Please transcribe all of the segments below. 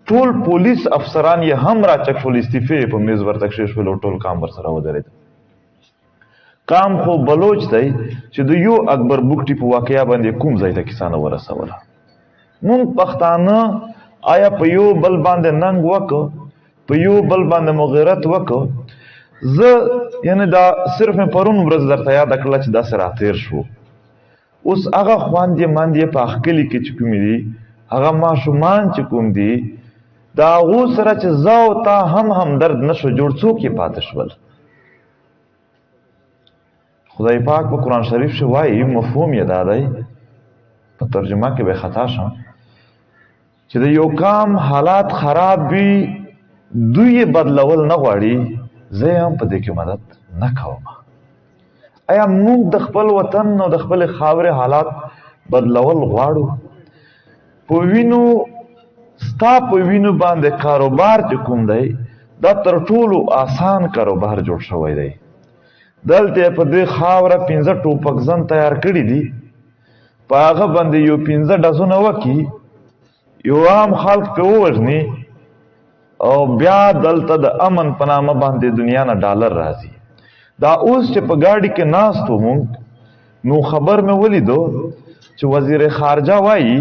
ټول پولیس افسران یې هم راچک شول، استعفی یې په میز ورته کښېښول او ټول کام ورسره ودرېد. کام خو بلوچ دی چې د یو اکبر بوکټي په واقعیا باندې کوم ځای ته کیسه نه ورسوله. مونږ پښتانه آیا په یو بل باندې ننګ وکړو، په یو بل باندې مو غیرت وکړو؟ زه یعنی دا صرف مې پرون ورځ درته یاده کړله چې داسې راتېر شو. اوس هغه خوندې مندې په ښکلي کې چې کومې دي، هغه ماشومان چې کوم دي، د هغو سره چې زه او تا هم همدرد نه شو جوړ، څوک یې پاتې شول؟ خدای پاک په قرآن شریف کې وایي، مفهوم یې دا دی، په ترجمه کې به خطا شم، چې د یو کام حالات خراب وي، دوی یې بدلول نه غواړي، زه یې هم په دې کې مدد نه کوم. آیا موږ د خپل وطن او د خپل خاورې حالات بدلول غواړو؟ په وینو، ستا په وینو باندې کاروبار چې کوم دی، دا تر ټولو آسان کاروبار جوړ شوی دی. دلته په دې خاوره 5 ټوپک زن تیار کړي دي، په هغه باندې یو 5 ډزونه وکړي، یو عام خلک په ووژني، او بیا دلته د امن په نامه باندې دنیا نه ډالر راځي. دا اوس چې په ګاډي کې ناست وو مونږ، نو خبر مې ولیدو چې وزیر خارجه وایي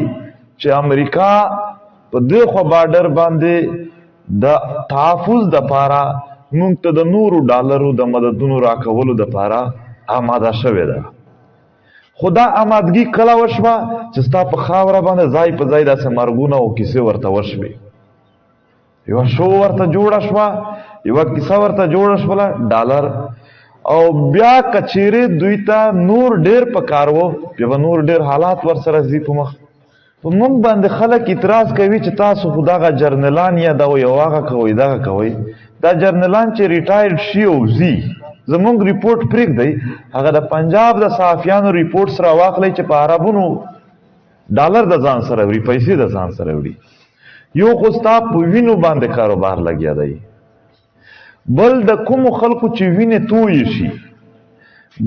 چې امریکا په دې خوا بارډر باندې د تحفظ دپاره مونږ ته د نورو ډالرو د مددونو راکولو دپاره آماده شوې ده. خو دا آمادګي کله وشوه چې ستا په خاوره باندې ځای په ځای داسې مرګونه او کیسې ورته وشوې، یوه شو ورته جوړه شوه، یوه کیسه ورته جوړه شوله ډالر، او بیا که چیرې دوی ته نور ډېر پکار وو، بیا به نور ډېر حالات ورسره ځي په مخ. په موږ باندې خلک اعتراض کوي چې تاسو خو دغه جرنلان یادوئ او هغه کوئ دغه کوئ. دا جرنلان چې ریټایرډ شي او ځي، زموږ ریپورټ پرېږدئ، هغه د پنجاب د صحافیانو ریپورټس راواخلئ چې په عربونو ډالر د ځان سره وړي، پیسې د ځان سره وړي. یو خو ستا په وینو باندې کاروبار لګیا دی، بل د کومو خلکو چې وینې تویې شي،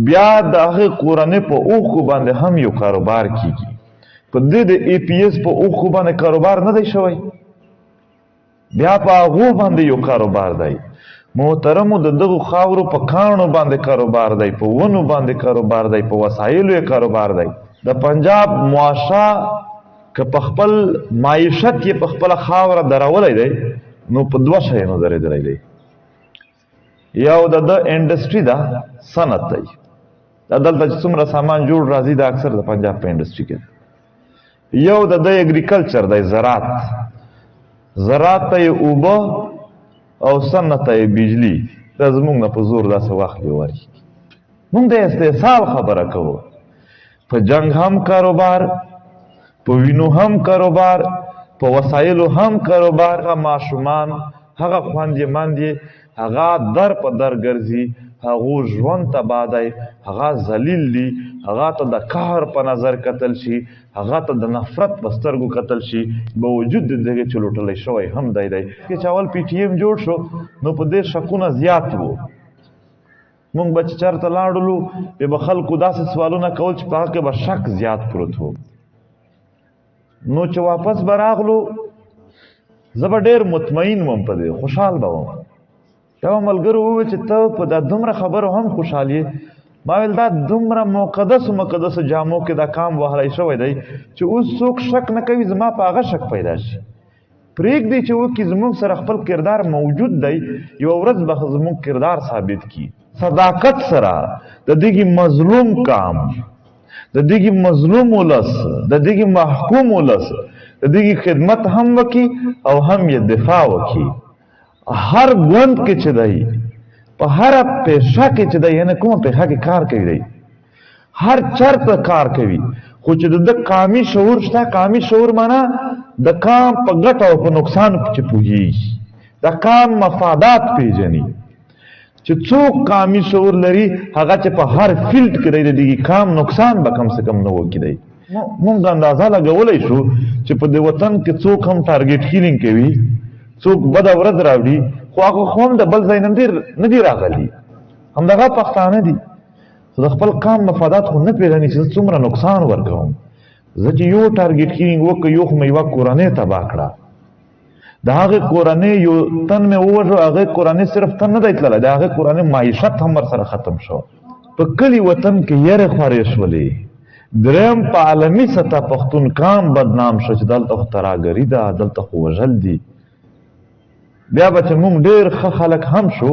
بیا د هغې کورنۍ په اوښکو باندې هم یو کاروبار کیږي. په دې د ای پي اس په اوښکو باندې کاروبار نه دی شوی، بیا په هغو باندې یو کاروبار دی. محترمو، د دغو خاورو په کاڼو باندې کاروبار دی، په ونو باندې کاروبار دی، په وسایلو یې کاروبار دی. د پنجاب معاشه که په خپل معیشت یې په خپله خاوره درولی دی، نو په دوه شیانو درېدلی دی. یو د ده انډسټري ده، صنعت دی. دا دلته چې څومره سامان جوړ راځي، دا اکثر د پنجاب په انډسټري کې ده. یو د ده اګریکلچر دی، زراعت. زراعت ته یې اوبه او صنعت ته یې بجلي، دا زموږ نه په زور داسې واخلي ورکړي. موږ د استحصال خبره کوو. په جنگ هم کاروبار، په وینو هم کاروبار، په وسایلو هم کاروبار. هغه ماشومان، هغه خوندې مندې، هغه در په در ګرځي، هغو ژوند تباه دی، هغه ذلیل دي، هغه ته د قهر په نظر کتل شي، هغه ته د نفرت په سترګو کتل شي، باوجود د دغې چې لوټلی شوی هم دی. چې اول پي ټي ایم جوړ شو، نو په دې شکونه زیات وو. مونږ به چې چېرته لاړلو، بیا به خلکو داسې سوالونه کول چې په هغه کې به شک زیات پروت وو. نو چې واپس به راغلو، زه به ډېر مطمئن وم، په دې خوشحال به وم. یو ملګرو وویل چې ته په دا دومره خبرو هم خوشحال یې؟ ما ویل دا دومره مقدسو مقدسو جامو کې دا کام وهلی شوی دی چې اوس څوک شک نه کوي، زما په هغه شک پیدا شي. پرېږدئ چې وکړي، زموږ سره خپل کردار موجود دی، یوه ورځ به زموږ کردار ثابت کړي. صداقت سره د دغه مظلوم کام، د دغه مظلوم ولس، د دغه محکوم ولس د دغه خدمت هم وکړي او هم یې دفاع وکړي. هر ګوند کې چې دی، په هره پیشه کې چې دی، یعنې کومه پیشه کې کار کوي دی، هر چرته کار کوي، خو چې د قامي شعور شته، قامي شعور معنا د قام په ګټه او په نقصان چې پوهېږي، د قام مفادات پېژني، چې څوک قامي شعور لري، هغه چې په هر فیلډ کې دی، د دې قام نقصان به کم څه کم نه وکړي دی. مونږ اندازه لګولی شو چې په دې وطن کې څوک هم ټارګټ کیلینګ کوي، څوک بده ورځ راوړي، خو هغه خو هم د بل ځای نه نه دي راغلي، همدغه پښتانه دي، خو د خپل قام مفادات خو نه پېژني چې زه څومره نقصان ورکوم. زه چې یو ټارګټ کیلینګ وکړم، یو خو مې یوه کورنۍ تباه کړه. د هغې کورنۍ یو تن مې ووژو، هغې کورنۍ صرف تن نه دی تللی، د هغې کورنۍ معیشت هم ورسره ختم شو. په کلي وطن کې یرې خورې شولې. دریم، په عالمي سطح پښتون کام بدنام شو چې دلته خو تراګري ده، دلته خو وژل دي. بیا به چې مونږ ډېر ښه خلک هم شو،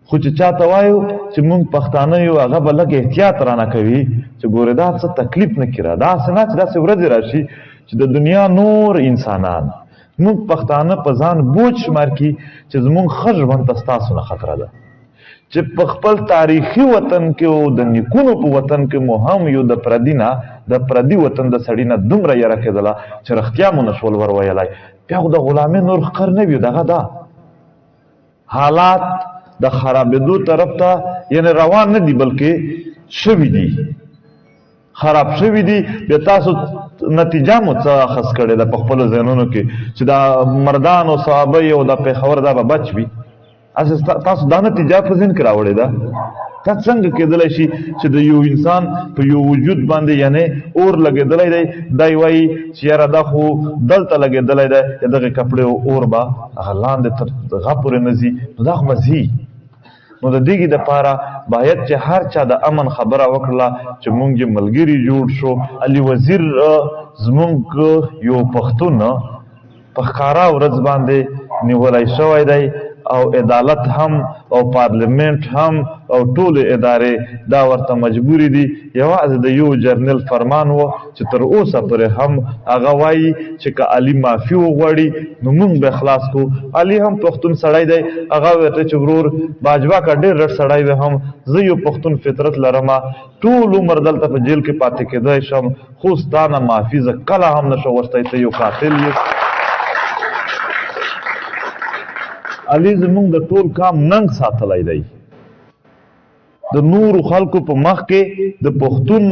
خو چې چاته وایو چې مونږ پښتانه یو، هغه به لږ احتیاط رانه کوي چې ګورې دا څه تکلیف نه کړي. داسې نه چې داسې ورځې راشي چې د دنیا نور انسانان مونږ پښتانه په ځان بوج شمار کړي چې زمونږ ښه ژوند ته ستاسو نه خطره ده، چې په خپل تاریخي وطن کې او د نیکونو په وطن کې مو هم یو د پردي نه، د پردي وطن د سړي نه دومره یره کېدله چې رښتیا مو نه شول ور ویلی. بیا خو د غلامۍ نور ښکر نه وي. دغه دا حالات د خرابېدو طرف ته یعنې روان نه دي، بلکې شوي دي، خراب شوي دي. بیا تاسو نتیجه مو څه اخذ کړې ده په خپلو ذهنونو کې چې دا مردان او صحابه او دا پېښور دا به بچ وي؟ تاسو دا نتیجه په ذهن کې راوړې ده؟ دا څنګه کېدلی شي چې د یو انسان په یو وجود باندې یعنې اور لګېدلی دی، دی وایي چې یاره دا خو دلته لګېدلی دی، یا دغې کپړې اور به هغه لاندې تر هغه پورې نه ځي، نو دا خو به ځي. نو د دې دپاره باید چې هر چا د امن خبره وکړله چې مونږ یې ملګري جوړ شو. علي وزیر زمونږ یو پښتون په ښکاره ورځ باندې نیولی شوی دی، او عدالت هم او پارلیمنت هم او ټول ادارې دا ورته مجبورې دي. یوازې د یو جرنل فرمان و چې تر اوسه پورې هم هغه وایي چې که علي معافي وغواړي نو موږ به خلاص کو. علي هم پښتون سړی دی، هغه ورته چې ورور باجوه که ډېر رټ سړی وي هم زه یو پښتون فطرت لرم، ټول عمر دلته په جیل کې پاتې کېدای شم، خو ستا نه معافي زه کله هم نه شم غوښتی، ته یو قاتل یې. علي زمونږ د ټول کام ننګ ساتلی دی، د نورو خلکو په مخ کې د پښتون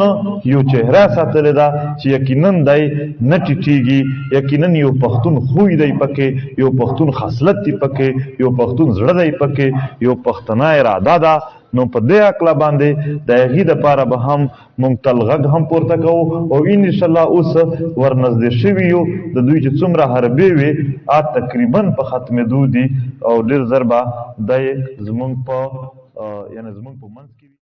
یو چهره ساتلې ده چې یقینا دی نه ټیټیږي، یقینا یو پښتون خوی دی پکې، یو پښتون خصلت دی پکې، یو پښتون زړه دی پکې، یو پښتنه اراده ده. نو په دې هکله باندې د هغې دپاره به هم موږ تل غږ هم پورته کوو، او انشاءالله اوس ورنږدې شوي یو. د دوی چې څومره حربې وې تقریبا په ختمېدو دي، او ډېر زر به دی زموږ په یعنې زموږ په منځ کې